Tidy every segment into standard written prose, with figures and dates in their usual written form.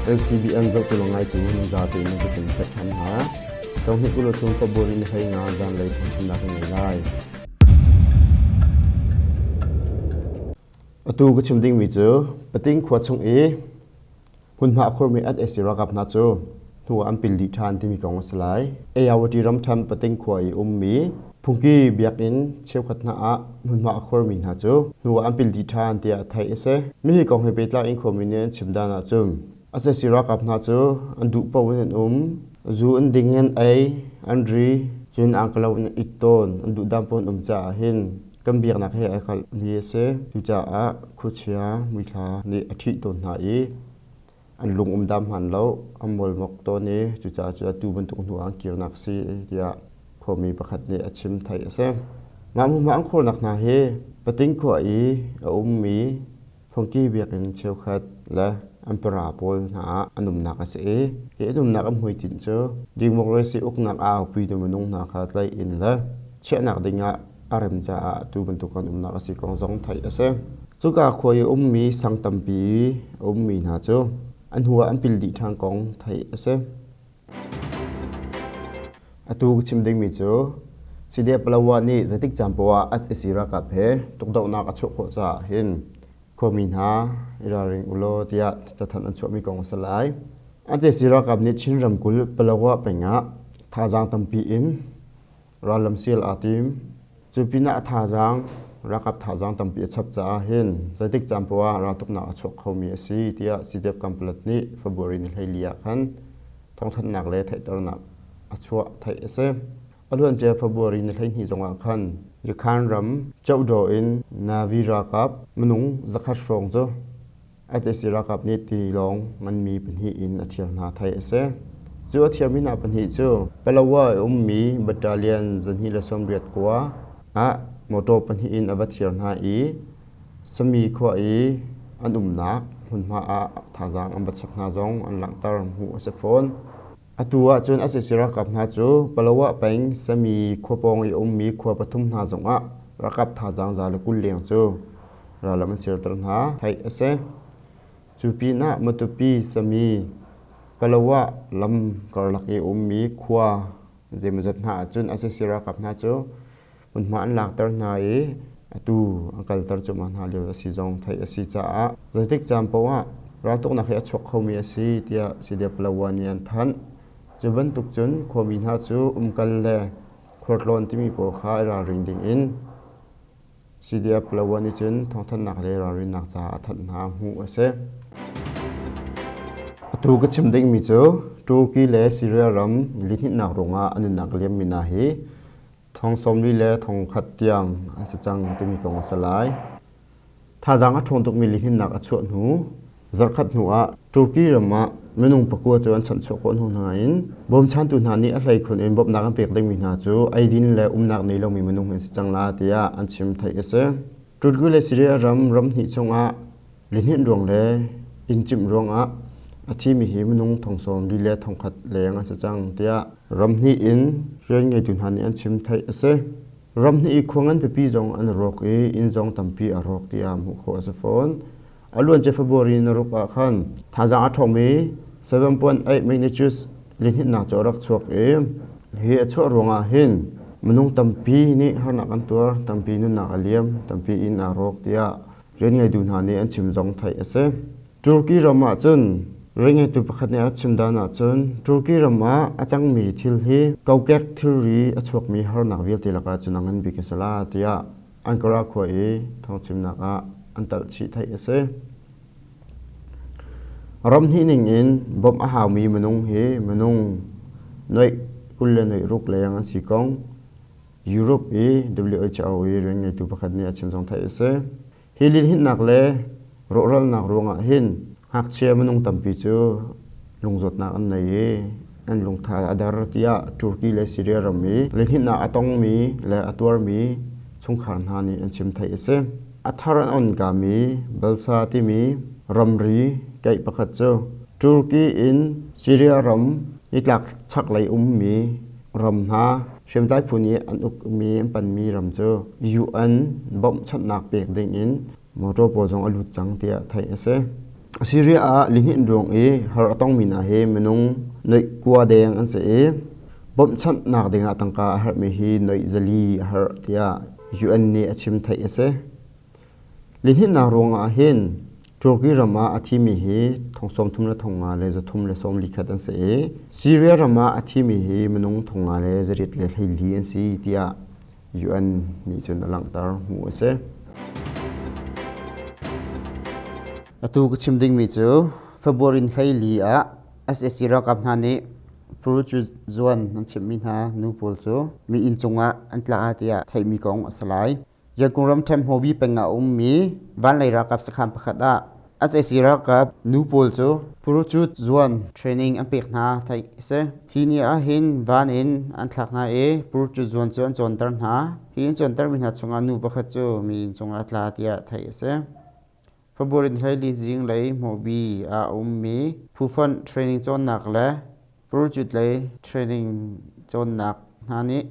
LCBN zohtu le ngaitu nan zate in nan ka cung fek ṭhan hna. Tonghnih kul thum February ni 15 zanlei thawngchimnak kan ngei lai. Atu ka chim dingmi cu Pating khua chung i Hmunhma a khurmi an sac ralkap hna cu hnu ah an pil dih ṭhan timi kong a si lai. Ayawati ramṭhan Pating khua i ummi phungki biakinn cheukhat hna ah hmunhma a khurmi hna cu hnu ah an pil dih ṭhan tiah theih a si. Mihi kong he pehtlai in khuami nih an chim dan ahcun sac ralkap hna cu an duh paoh in an um, zu an ding in an ei, an ri, cun angkalo in an it tawn, an duhdam paoh an um caah hin kan biaknak he ai hngalhmi a si. Cucaah khuachia muithla nih a ṭhih tawn hna i an lung um dam hman lo, an molmok tawn i cucaah cu atu bantuk hnu ah an kirnak si tiah khuami pakhat nih a chim theih a si. Mah hmunhma an khawlnak hna hi Pating khua i a ummi Phungki biakinn cheukhat le an para pawl hna ah an umnak a si i hi an umnak an hmuitinh cu democracy uknak a aupitu minung hna kha tlaih in le chiahnak dingah a rem caah atu bantuk an umnak a si kong zong theih a si. Cuka khua i ummi sang tampi i a ummi hna cu an hnu ah an pil dih ṭhan kong theih a si. Atu ka chim dingmi cu CDF Palawa nih zeitik caan poah ah sac ralkap he tukdohnak a chuah khawh caah hin khuami hna i ralring u law tiah cathanh an chuahmi kong a si lai. Sac ralkap nih Chin ramkulh Palawa peng ah thazaang tampi in rallam sial aa tim. Cu pinah a thazaang ralkap thazaang tampi a chap caah hin zeitik caan poah ah raltuknak a chuak khomi a si tiah CDF Kanpalet nih February ni 14 ah khan thawngthanhnak le theihternak a chuah theih a si. A luancia February ni 12 zongah khan Yakhan ram Chohdaw in Navi ralkap minung zakhat hrawng cu sac ralkap nih tilawng nganmi pahnih in a thiar hna theih a si. Cu a thiarmi hna pahnih cu Palawa i ummi battalion 289 ah motor pahnih in a va thiar hna i Sami khua i an umnak hmunhma ah thazaang an va chek hna zong an langhter hmuh a si fawn. Atu ahcun sac ralkap hna cu Palawa peng Sami khua pawng i a ummi khua pathum hna zongah ralkap thazaang 120 leng cu rallam an sirter hna theih a si. Cu pinah Matupi, Sami, Palawa lam karlak i ummi khua zeimawzat hna ahcun sac ralkap hna cu hmunhma an lakter hna i atu an kalter cuahmah hna lio a si zong theih a si caah zeitik caan paoh ah raltuknak hi a chuak khomi a si tiah CDF Palawa nih an thanh. Cu bantuk cun khuami hna cu umkal le khualtlawn timi pawl kha i ralring ding in CDF Palawa nih cun thawngthanhnak le ralrinnak caah a thanh hna hmuh a si. Atu ka chim dingmi cu Turkey le Syria ram lihninhnak ruangah an nunnak liammi hna hi thong 40 le thong khat tiang an si cang timi kong a si lai. Thazaang a ṭhawng tukmi lihninnak a chuah hnu zarhkhat hnu ah Turkey ram ah minung pakua cu an chanhchuah khawh hnu hna in bawmchantu hna nih a hleikhun in bawmhnak an pek dingmi hna cu eidin le umnak nei lomi minung an si cang la tiah an chim theih a si. Turkey le Syria ram ram hnih chungah Lihninh ruang le inn cimh ruangah a thimi hi minung thong 40 le thong khat leng an si cang tiah ramhnih in rian ngeitu hna nih an chim theih a si. Ramhnih i khua ngan pipi zong an rawk i inn zong tampi a rawk tiah hmuh khawh a si fawn. A luancia February na ruk ah khan thazaang a ṭhawngmi 7.8 magnitude lihninhnak cu a rak chuak i hi a chuah ruangah hin minung tampi nih harnak an tuar, tampi nunnak a liam, tampi inn aa rawk tiah rian ngeitu hna nih an chim zong theih a si. Turkey ram ah cun rian ngeitu pakhat nih a chim dan ahcun Turkey ram ah a cangmi thil hi kokek thilri a chuakmi harnak vialte lakah cun a ngan bik a si la tiah Ankara khua i thawngchimnak ah an talh chih theih a si. Ram hnih ning in bawmh a haumi minung hi minung noih 26 leng an si kong Europe i WHO i rian ngeitu pakhat nih a chim zong theih a si. Hi linhinnak le rawhralnak ruangah hin ngakchia minung tampi cu lungzawtnak an nei i an lungtha a der tiah Turkey le Syria ram i lihninhnak a tongmi le a tuarmi chungkhar hna nih an chim theih a si. A thar an on kami Balsa timi ramri keih pakhat cu Turkey in Syria ram nitlak chaklei ummi ram hna hriamtlai phu nih an ukmi an panmi ram cu UN bawmhchanhnak pek ding in motor pawl zong a lut cang tiah theih a si. Syria ah lihninh ruang i har a tongmi hna hi minung noih kua deng an si i bawmhchanhnak dingah tangka a herhmi hi noih zali a herh tiah UN nih a chim theih a si. Lihninhnak ruangah hin Turkey ram ah a thimi hi thong 30 le thong nga le 341 an si i Syria ram ah a thimi hi minung thong nga le zariat le hleili an si tiah UN nih cun a langhter hmuh a si. Atu ka chim dingmi cu February 14 ah sac ralkap hna nih Pru Zuan an chimhmi hna nu pawl cu mi inn cungah an tla tiah theihmi kong a si lai. Yangon ramṭhen Hmobi peng ah a ummi vanlei ralkap sakhan pakhat ah sac ralkap nu pawl cu Purachut zuan training an pek hna theih a si. Hi ni ahhin van in an thlak hna i Purachut zuan cu an cawnter hna. Hi an cawntermi hna chungah nu pakhat cu mi inn cungah a tla tiah theih a si. February 24 zinglei Hmobi ah a ummi phufonh training cawnnak le Purchut lei training cawnnak hna nih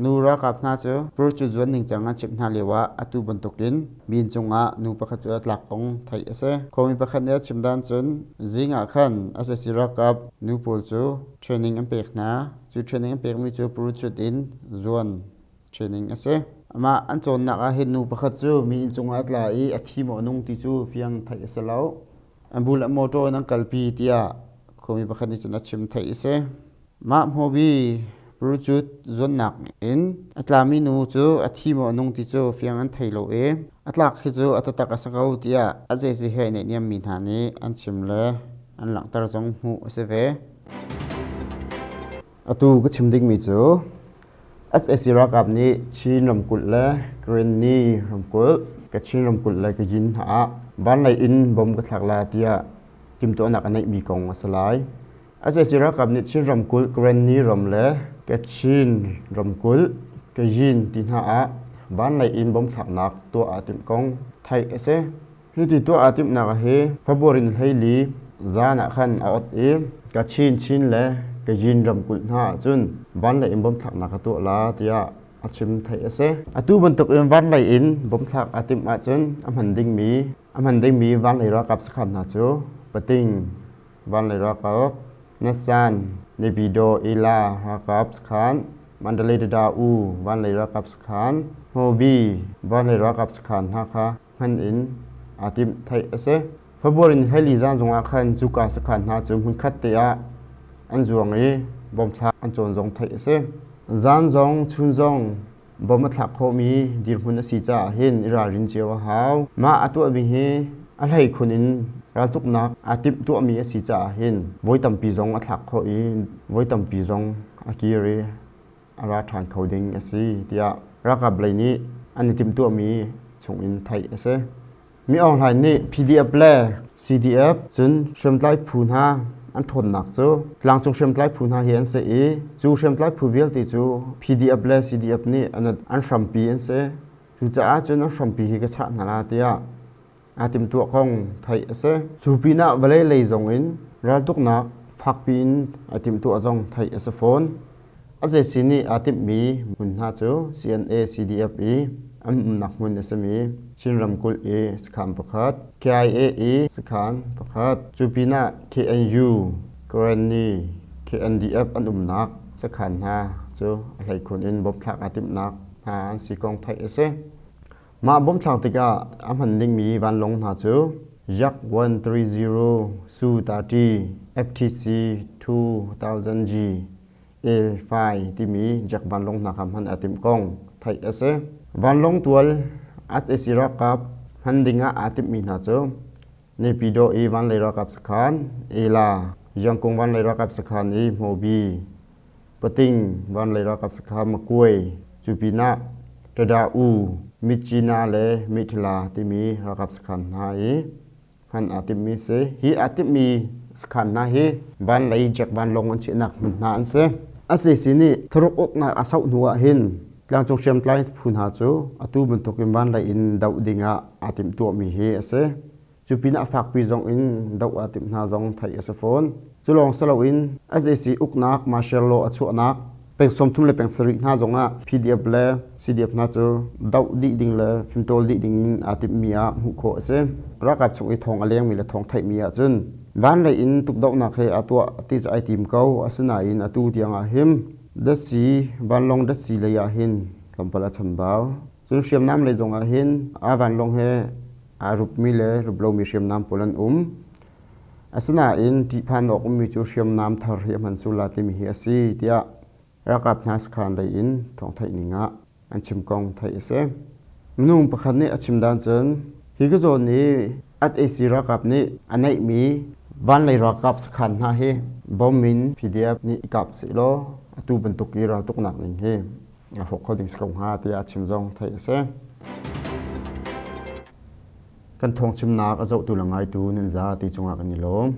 nu ralkap hna cu purchut zuan ningcang an chimh hna lioah atu bantukin min cungah nu pakhat cu a tlak kong theih a si. Khuami pakhat nih a chim dan cun zing ah khan sac ralkap nu pawl cu training an pek hna. Cu training an pekmi cu purchut in zuan training a si. Amah an cawnnak ah hin nu pakhat cu mi inn cungah a tla i a thi maw a nung ti cu fiang theih a si lo. An bul ah motor in an kalpi tiah khuami pakhat nih cun a chim theih a si. Mah hmobi Prucut zuannak in a tlami nu cu a thi maw a nung ti cu fiang an thei lo i a tlak hi cu a taktak a si ko tiah a zeisi he naihniammi hna nih an chim le an langhter zong hmuh a si ve. Atu ka chim dingmi cu Sac ralkap nih Chin ramkulh le Karenni ramkulh, Kachin ramkulh le Kayin hna ah vanlei in bom ka thlak lai tiah timhtuahnak a neihmi kong a si lai. Sac ralkap nih Chin ramkulh, Karenni ram le Kachin ramkulh, Kayin ti hna ah vanlei in bom thlaknak tuah aa timh kong theih a si. Hiti tuah aa timhnak hi February ni 14 zan ah khan a ot i Kachin Chin le Kayin ramkulh hna ahcun vanlei in bomthlaknak a tuah la tiah a chim theih a si. Atu bantuk in vanlei in bomthlak aa timh ahcun a hman dingmi a hman dingmi vanlei ralkap sakhan hna cu Pating vanlei ralkap, Nasan, Naypyidaw Ela ralkap sakhan, Mandalay Dada U vanlei ralkap sakhan, Hmobi vanlei ralkap sakhan hna kha hman in aa timh theih a si. February ni 14 zan zongah khan cuka sakhan hna cu hmunkhat te ah an zuang i bom thlak an cawn zong theih a si. Zan zong chun zong bom a thlak khawhmi dirhmun a si caah hin i ralrin cio a hau. Mah a tuahmi hi a hleikhun in raltuknak aa timh tuahmi a si caah hin voi tampi zong a thlak khawh i voi tampi zong a kir i a ra ṭhan kho ding a si tiah ralkap lei nih an i timhtuahmi chungin theih a si. Mi Aung Hlaing nih PDF le CDF cun hriamtlai phu hna an ṭhawnnak cu tlangcung hriamtlai phu hna hi an si i cu hriamtlai phu vialte cu PDF le CDF nih an hrampi an si. Cucaah cun an hrampi hi ka chah hna la tiah aa timhtuah kong theih a si. Cu pinah vawlei lei zong in raltuknak fakpi in aa timhtuah zong theih a si fawn. A zeisi nih aa timhmi hmun hna cu CNA CDF i an umnak hmun a simi Chin ramkulh i sakhan pakhat, KIA i sakhan pakhat, cu pinah KNU, Karenni, KNDF an umnak sakhan hna cu a hleikhun in bomthlak aa timhnak hna an si kong theih a si. Mah bomthlak tikah a hman dingmi vanlawng hna cu Yak 130 Su-30 FTC 2000G A5 timi jet vanlawng hna kha hman aa timh kong theih a si. Vanlawng tual sac ralkap hman dingah aa timhmi hna cu Naypyidaw i vanlei ralkap sakhan, Ela, Yangkung vanlei ralkap sakhan i Hmobi, Pating vanlei ralkap sakhan Makuai, cu pinah Tada U, Myitkyina le Meihthala timi ralkap sakhan hna i hman aa timhmi si. Hi aa timhmi sakhan hna hi vanlei jet vanlawng an chiahnak hmun hna an si. Sac nih thuruk uknak a sauh hnu ah hin tlangcung hriamtlai phu hna cu atu bantukin vanlei in doh dingah aa timhtuahmi hi a si. Cu pinah fakpi zong in doh aa timh hna zong theih a si fawn. Cu lawng si loin sac uknak martial law a chuahnak. Peng 30 le peng 7 hna zongah PDF le CDF hna cu doh dih ding le fimtawl dih ding in aa timhmi ah hmuh khawh a si. Ralkap chung i thawng a lengmi le thawng theihmi ahcun van lei in tukdohnak he aa tuah ti cu ai tim ko. Asinain atu tiang ah him datsi vanlawng datsi lei ah hin tlawmpal a chambau. Cun hriamnam lei zong ah hin aa vanlawng he aa rupmi le rup lomi hriamnam pawl an um. Asinain ṭihphan awk ummi cu hriamnam thar hi a hman sul la timi hi a si tiah ralkap hna sakhan lei in thawngtheih ning ah an chim kong theih a si. Minung pakhat nih a chim dan cun hi ka zawn i at AC ralkap nih a neihmi vanlei ralkap sakhan hna hi bom in PDF nih i kap seh law atu bantuk i raltuknak ning hi a hrawk kho ding si ko hnga tiah a chim zong theih a si. Kan thawngchimnak a zohtu le ngaitu nan za ti cungah kan i lawm.